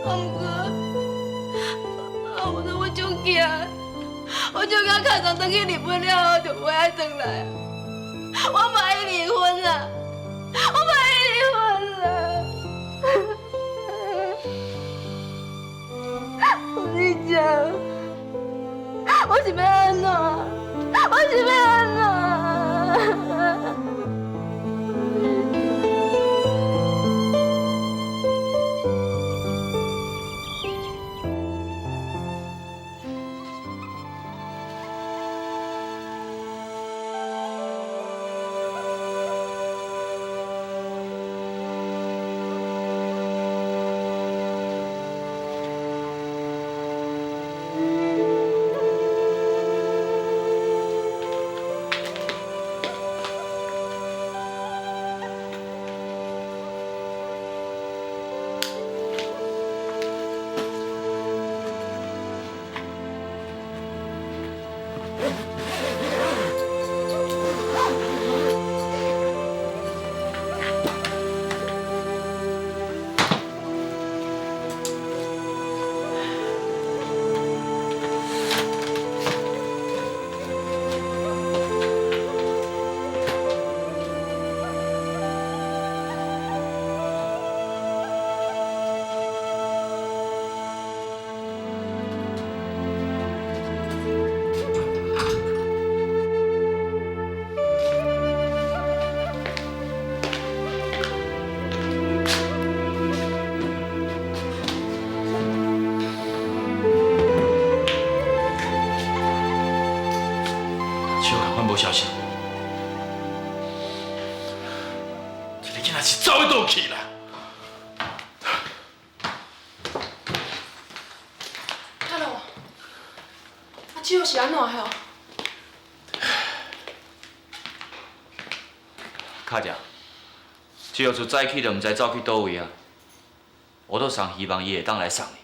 毋过，啊，我我足惊，我足惊卡桑转去日本了后就袂爱转来，我嘛爱离婚啦，我嘛爱离婚啦。你讲，我是欲按怎？我是欲按怎？无消息，这个囡仔是走佗去啦？阿罗，啊，志浩是按怎的？卡姐，志浩自早起就毋知走去佗位啊。我都上希望伊会当来送你。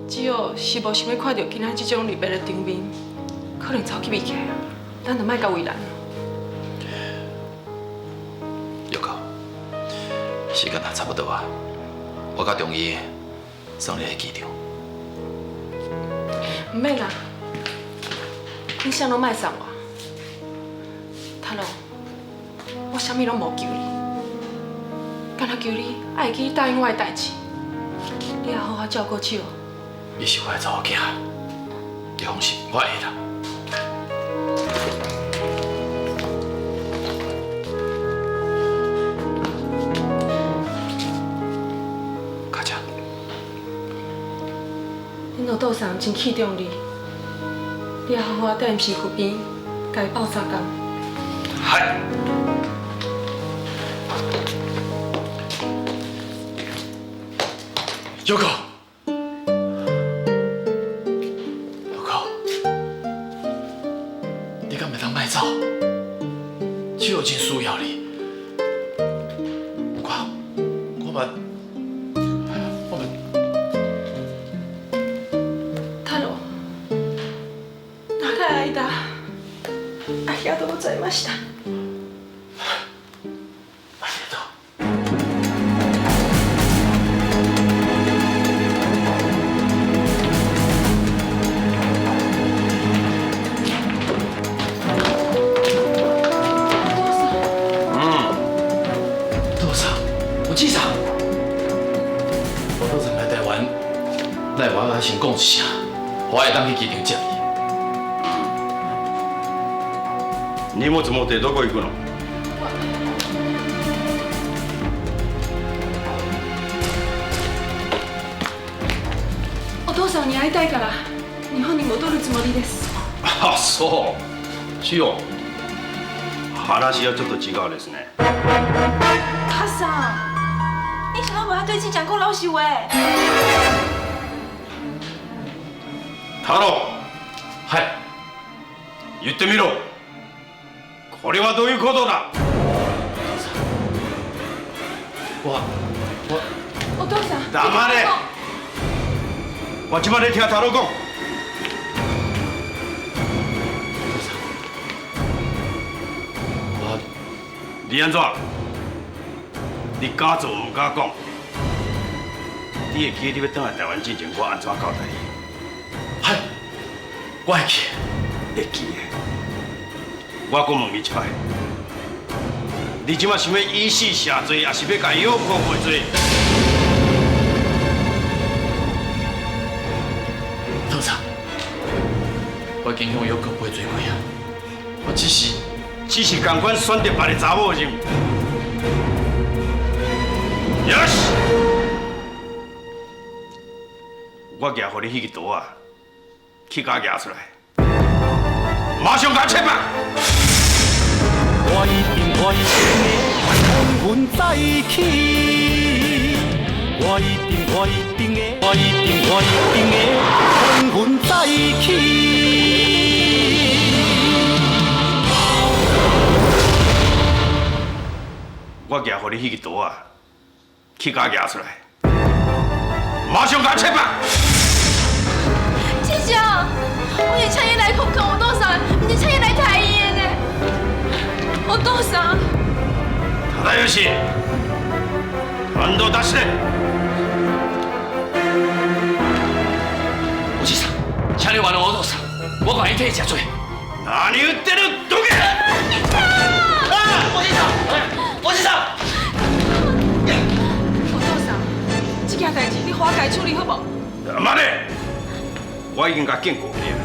志浩是无想欲看著今仔这种离别的场面。可能走去未起啊，咱就莫共为难。玉蔻，时间也差不多啊，我佮中医送你去机场。毋免啦，你啥拢莫送我。塔罗，我啥物拢无求你，干焦求你爱会记答应我的代志，你也好好照顾志浩。你是我的查某囝，你放心，我会啦。卡姐，恁お父さん真器重你，你也好好踮身躯边，共伊斗相共。はい。有狗，有狗，你敢会当莫走？七号真需要你。我嘛，我嘛。太郎、長い間ありがとうございました。ありがとう。お父さん、おじいさん，我父さん来台湾，来我先讲一声，我会当去机场接伊。荷物持ってどこ行くの？お父さんに会いたいから日本に戻るつもりです。あ、そう。千代、話はちょっと違うですね。卡桑，你是拢无爱对志强讲老实话？太郎。はい。言ってみろ。これはどういうことだ？我お父さん。黙れ。我这摆咧听太郎讲。我，你按怎？你敢做毋敢讲？你会记得你欲转来台湾之前，我按怎交代你？はい，我会记。会记的。我阁问你一摆，你这摆想欲以死谢罪，抑是欲共药铺赔罪？父さん，我已经向药铺赔罪过啊，我只是只是仝款选择别个查某是毋？よし！我举予你彼支刀仔，去共我举出来，马上共切腹！我一定，我一定会风云再起。我一定，我一定会，我一定，我一定会风云再起。我举予你彼支刀仔，去共我举出来，马上共切腹！志强，我是请你来劝劝我父さん，毋是请你来刣伊的呢。お父さん。忠義、感動出して。おじいさん，請你原諒我父さん，我願意替伊食罪。何言ってる、どけ！啊！おじいさん，おじいさん。お父さん，這件代誌你予我家處理好無？黙れ！我已經共警告你啊，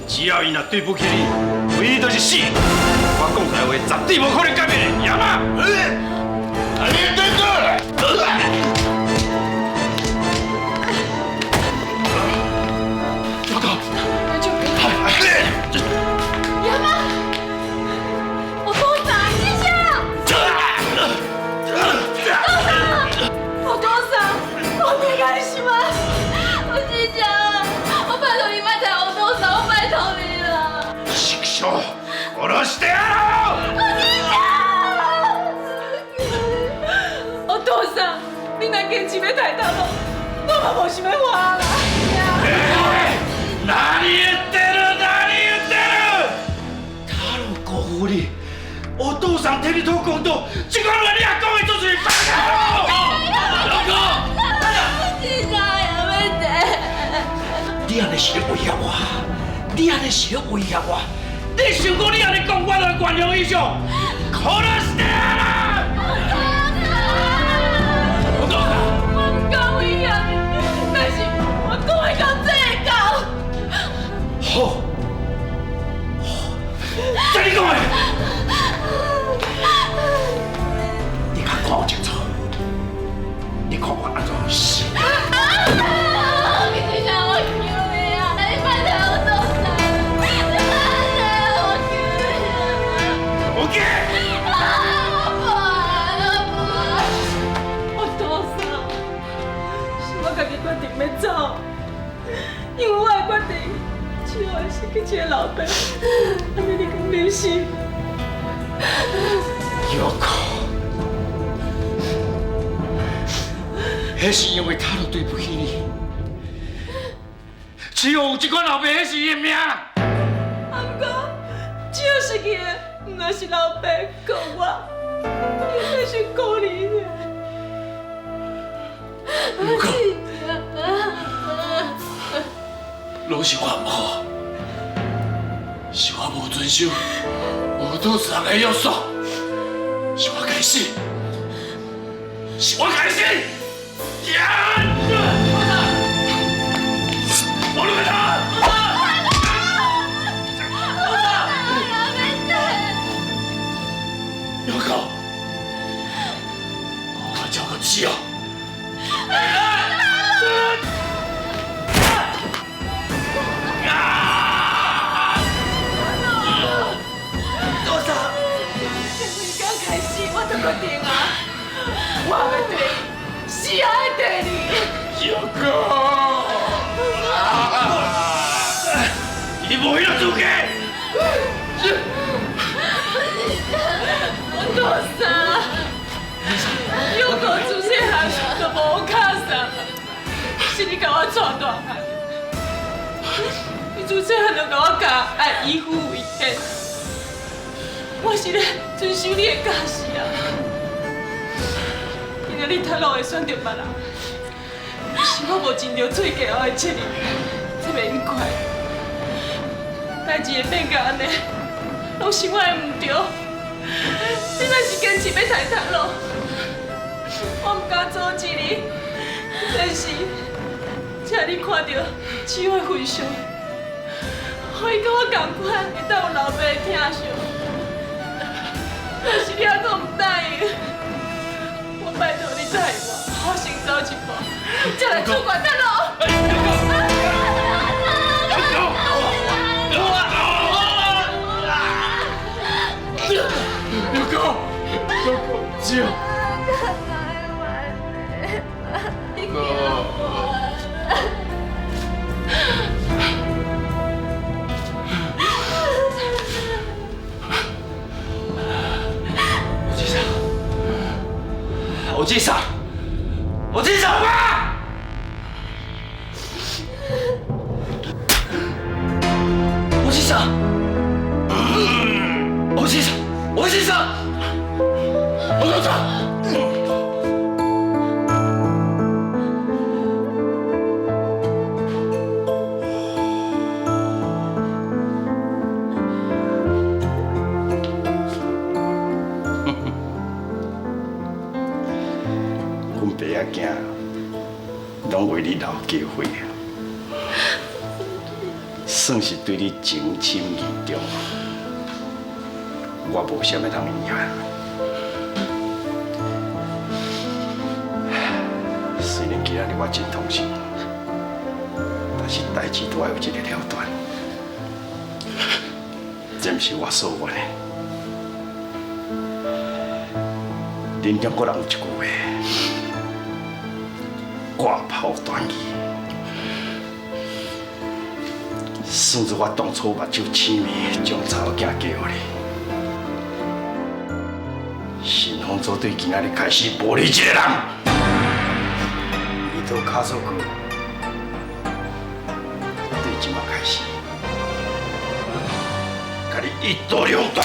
只要伊若對不起你，唯一就是死。我講出來話絕對無可能改變的，爺媽。你等等。老狗，大丈夫？爺媽，お父さん，志強，お父さん，お願いします。我志強，我拜託你莫刣我父さん，我拜託你啦。畜生，殺してやろう！おじいちゃん。お父さん，你若堅持欲刣頭路，我嘛無想欲活啦。何言ってる，何言ってる！太郎辜負你，お父さん替你討公道，這款話你也講會出嘴？バカ野郎！老哥，志強やめて。你按呢是咧威脅我？你按呢是咧威脅我？你想講你按呢講，我就會原諒伊上？殺してやる！お父さん，我毋敢威脅你，但是我講會到做會到。好，這你講的，你較看清楚，你看我按怎死？志強，我求因为我的决定，只会失去这个老爸，按呢你敢忍心？玉子，彼是因为他都对不起你，只有这款老爸，彼是伊的命。啊，毋过，只有失去的，毋但是老爸，阁我，应该是顾你尔。玉子，拢是我毋好，是我无遵守无多人的约束，是我该死，是我该死！我来他！玉子，我照顾只哦。多少？刚开始我就决定啊，我欲缀你，死也爱缀你。玉子，你无彼个资格。我多啥？玉子自细汉就无跤送，是你共我带大汉。你自细汉就共我教爱以父为天，我是咧遵守你的教示啊。今仔日太老会选择别人，是我无尽著做家后的责任，这袂用怪。代志会变甲按呢，拢是我的毋对。你若是坚持欲杀太老，我毋敢阻止你，但是，请你看著志伟的份上，予伊佮我仝款，会当有老爸的疼惜。若是你犹阁毋答应，我拜托你答应我，我先走一步，才来处决太老。玉子，玉子，只有。我记啥？我记啥？我记啥？我记啥？我记啥？我记啥？阮爸仔囝拢为你流鸡血啊，算是对你情深意重，我无啥物通遗憾。虽然今仔日我真痛心，但是代志都爱有一个了断，这毋是我所愿的。恁中国人有一句话。割袍断义，算做我当初目睭痴迷，将查某囝嫁予你。新丰组对今仔日开始无你一个人，伊都卡索哥对这马开始，共你一刀两断。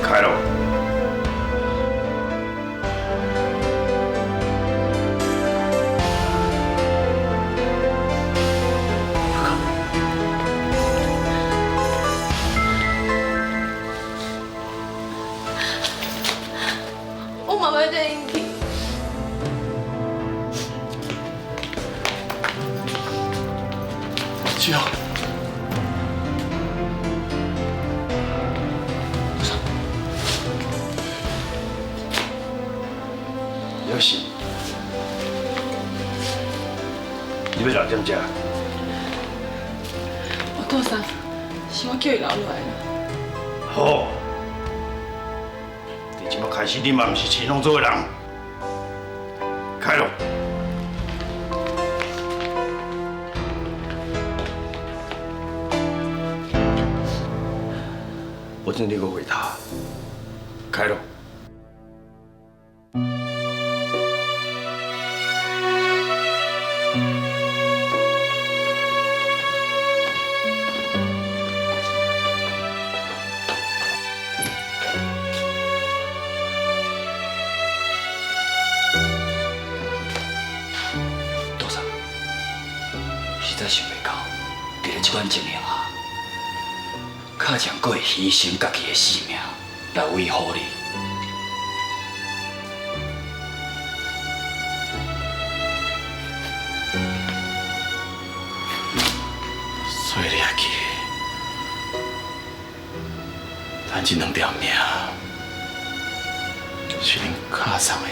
开咯！我嘛欲缀𪜶去。志豪，有心，你欲留踮遮？我住父さん，是我叫伊留落来的。好，从这摆开始，你嘛毋是饲农组的人。开咯。我等你个回答。开咯。多嫂，实在想袂到，伫咧这款情形下，卡强阁会牺牲家己的性命来维护你。所以你还记，咱这两条命是恁卡送的。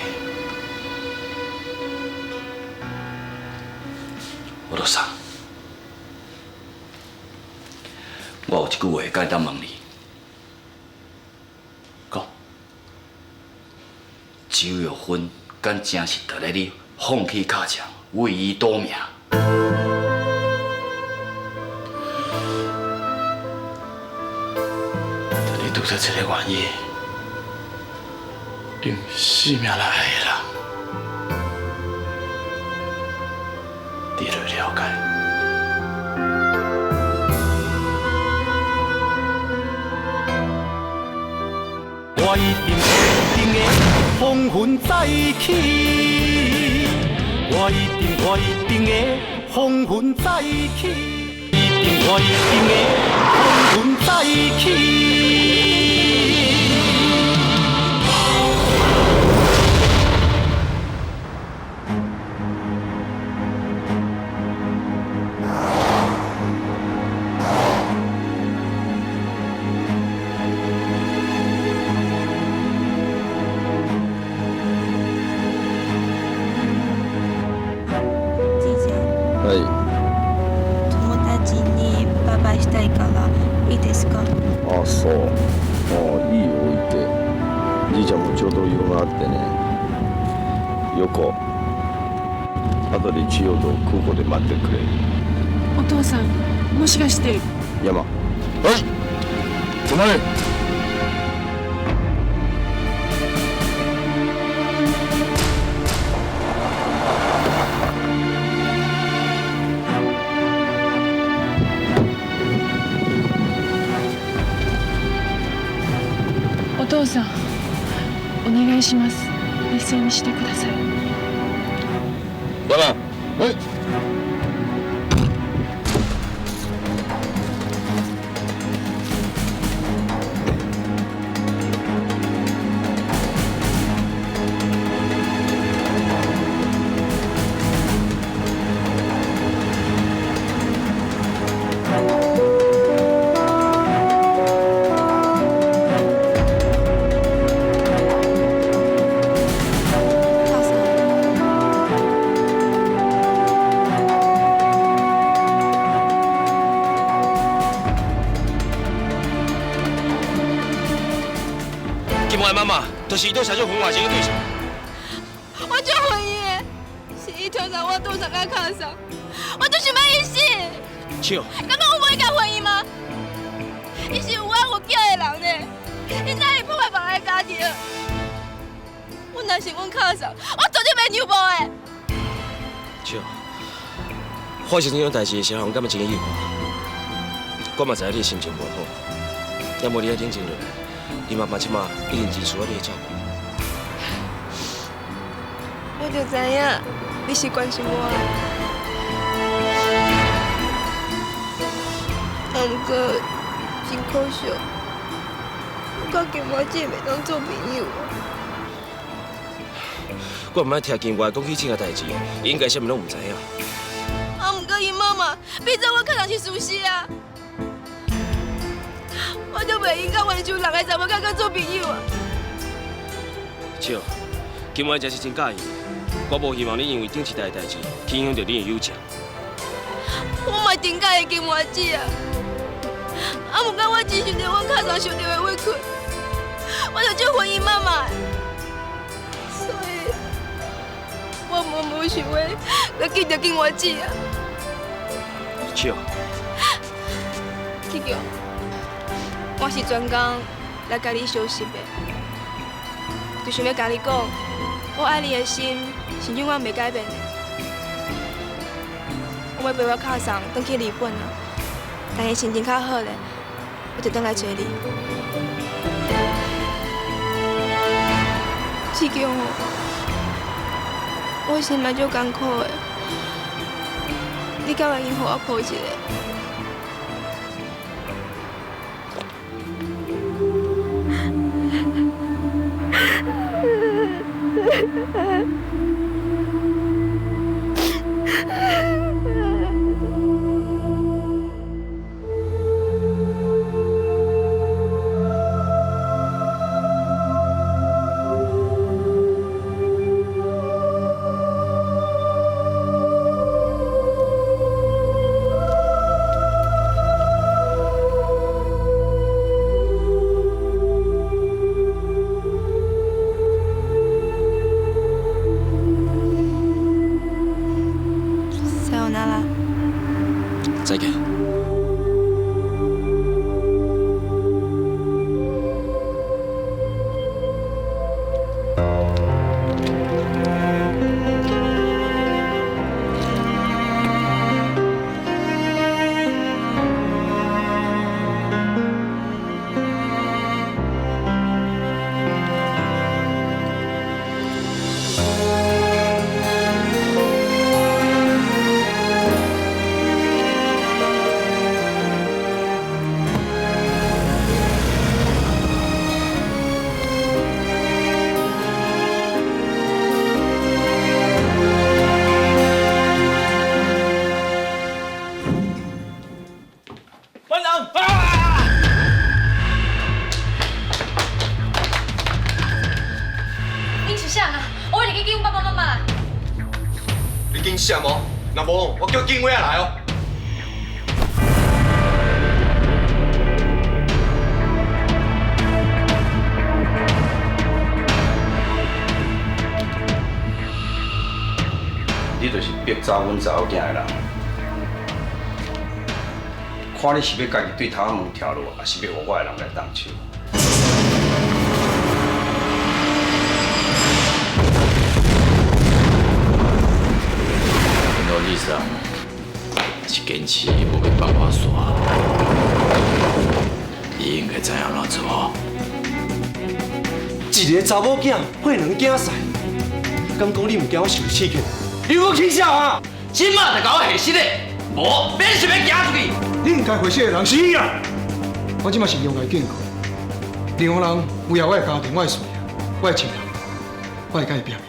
我都送。我有一句话该当问你。讲。周玉芬敢真是伫咧你放弃敲墙，为伊赌命？当你拄着一个愿意用性命来爱的人，你就会了解。我一定一定会风云再起，我一定我一定会风云再起，一定我一定会风云再起。じいちゃん、はい。友達にバイバイしたいからいいですか？ああ、そう。ああ、いいよ、置いて。じいちゃんもちょうど用があってね。横。後で千代と空港で待ってくれ。お父さん、もしかして。山。はい。止まれ。お父さん、お願いします。冷静にしてください。山。はい。母さん。金爱妈妈，就是伊对社长婚外情的对象。我足恨伊的，是伊推搡我拄上甲敲伤，我就想欲伊死。笑。敢讲我无应该恨伊吗？伊是有爱有囝的人呢，伊哪会破坏别人的家庭？我若是阮敲伤，我绝对袂让步的。笑。发生这种代志的时候，我感觉真意外。我嘛知影你的心情无好，也无你爱冷静落来。你妈妈这马一定真需要你的照顾。我就知影你是关心我的，啊，毋过真可惜，我佮金花姐袂当做朋友。我毋爱听金花讲起这个代志，伊应该啥物拢毋知影。啊，毋过伊妈妈变做我可能是事实啊，我就袂用佮冤仇人的查某囝阁做朋友啊。笑，金花真是真佮意，我无希望你因为顶一代的代志，去影响到你的友情。我嘛真佮意金花姐啊，毋过我真想著阮敲送受著的委屈，我就足恨伊妈妈的，所以我无无想要来见著金华姊啊。笑。志强，我是专工来共你相识的，就想欲共你讲，我爱你的心是永远袂改变的。我欲陪我敲送转去日本啊，等伊心情较好咧，我就转来揣你。志强哦，我心内足艰苦的，你敢会用予我抱一下？さよなら。再见。班长啊！恁是啥啊？我一定去见阮爸爸妈妈。你紧闪哦，若无我叫警卫仔来哦。你就是逼走阮查某囝的人。看你是欲家己对头门跳落，抑是欲予我的人来动手？阮老李生是坚持无欲放我煞，伊应该知影按怎做。一个查某囝配两个囝婿，敢讲你毋惊我受刺激？你有起笑啊！这马就共我下死咧，无免想欲行出去。你毋该回死的人是你啊！我这马是用来警告，任何人危害我的家庭、我的事业、我的亲人，我会佮伊拼命。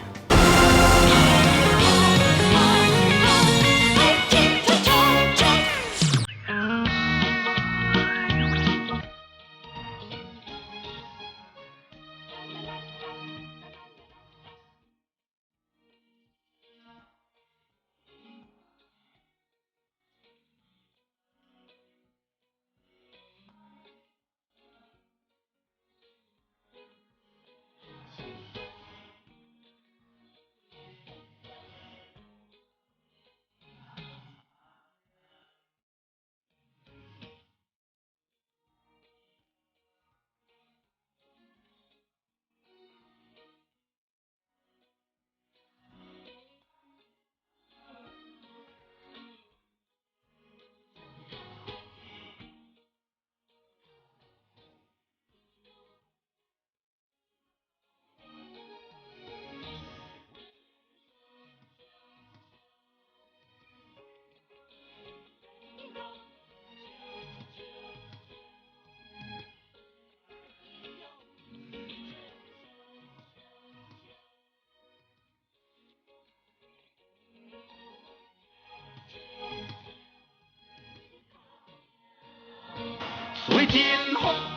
随天风。